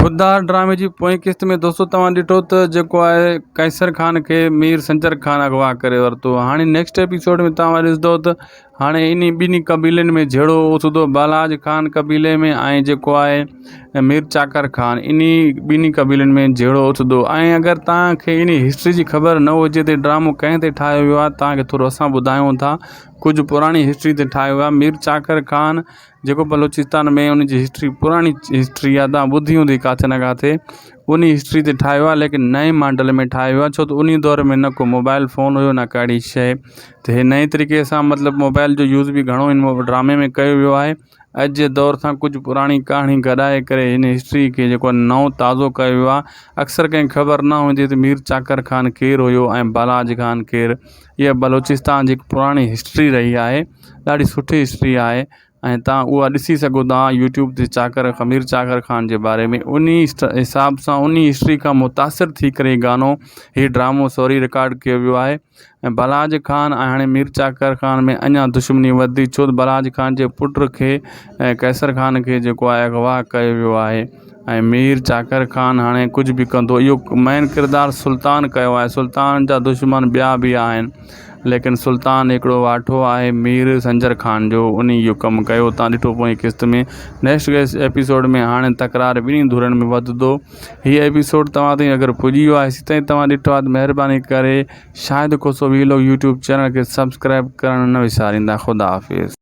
خوددار ڊرامي جي پوئين قسط ۾ دوستو توهان ڏٺو ته جيڪو آهي قيصر خان کي مير سنجر خان اغوا ڪري ورتو هاڻي نيڪسٽ ايپيسوڊ ۾ توهان ڏسندو ته هاڻي انهي ٻنهي قبيلن ۾ جهيڙو اٿندو بالاچ خان قبيلي ۾ ۽ جيڪو آهي مير چاڪر خان انهي ٻنهي قبيلن ۾ جهيڙو اٿندو ۽ اگر توهان کي انهي هسٽري جي خبر نه هجي ته ڊرامو ڪنهن تي ٺاهيو ويو آهي توهان کي ٿورو اسان ٻڌايون ٿا ڪجهه پراڻي هسٽري تي ٺاهيو ويو آهي مير چاڪر خان جيڪو بلوچستان ۾ ان جي هسٽري پراڻي هسٽري آهي توهان ٻڌي هوندي ڪاٿي نه ڪاٿي ان هسٽري تي ٺاهيو آهي ليڪن نئين ماڊل ۾ ٺاهيو آهي ڇو ته ان دور ۾ نه ڪو موبائل فون هيو نه ڪا اهڙي شيء ته هي نئين طريقي سان مطلب موبائل جو يوز به گهڻو ان ڊرامي ۾ ڪيو ويو آهي اڄ جي دور سان ڪجهه پراڻي ڪهاڻي گڏائي ڪري هن هسٽري کي جيڪو آهي نئون تازو ڪيو ويو آهي اڪثر ڪنهن کي خبر نه هوندي ته مير چاڪر خان ڪير هيو ۽ بالاچ خان ڪير اها بلوچستان جي هڪ پراڻي هسٽري رهي آهي ڏاڍي سٺي هسٽري آهي ۽ توهان اها ڏسي سگهو ٿا يوٽيوب تي چاڪر مير چاڪر خان جي باري ۾ انهي حساب سان انهي هسٽري کان متاثر ٿي ڪري گانو هي ڊرامو سوري رڪارڊ ڪيو ويو آهي ۽ بلاج خان ۽ هاڻي مير چاڪر خان ۾ اڃا دشمني وڌي ڇو ته بلاج خان جي پٽ کي ۽ قيصر خان کي جيڪو آهي اغوا ڪيو ويو آهي ۽ مير چاڪر خان هاڻي ڪجهه به ڪندو اهو مين ڪردار سلطان ڪيو آهي سلطان جا دشمن ٻيا به آهن ليڪن سلطان هڪڙو واٺو آهي مير سنجر خان جو انهي اهو ڪم ڪيو تان ڏٺو پوئين قسط ۾ نيڪسٽ ايپيسوڊ ۾ هاڻي تڪرار ٻنهي ڌرين ۾ وڌندو هي ايپيسوڊ توهان تائين اگر پڄي ويو آهي هيستائين توهان ڏٺو آهي ته مهرباني ڪري Shahid Khoso vlog YouTube channel کي سبسڪرائب ڪرڻ نه وساريندا خدا حافظ.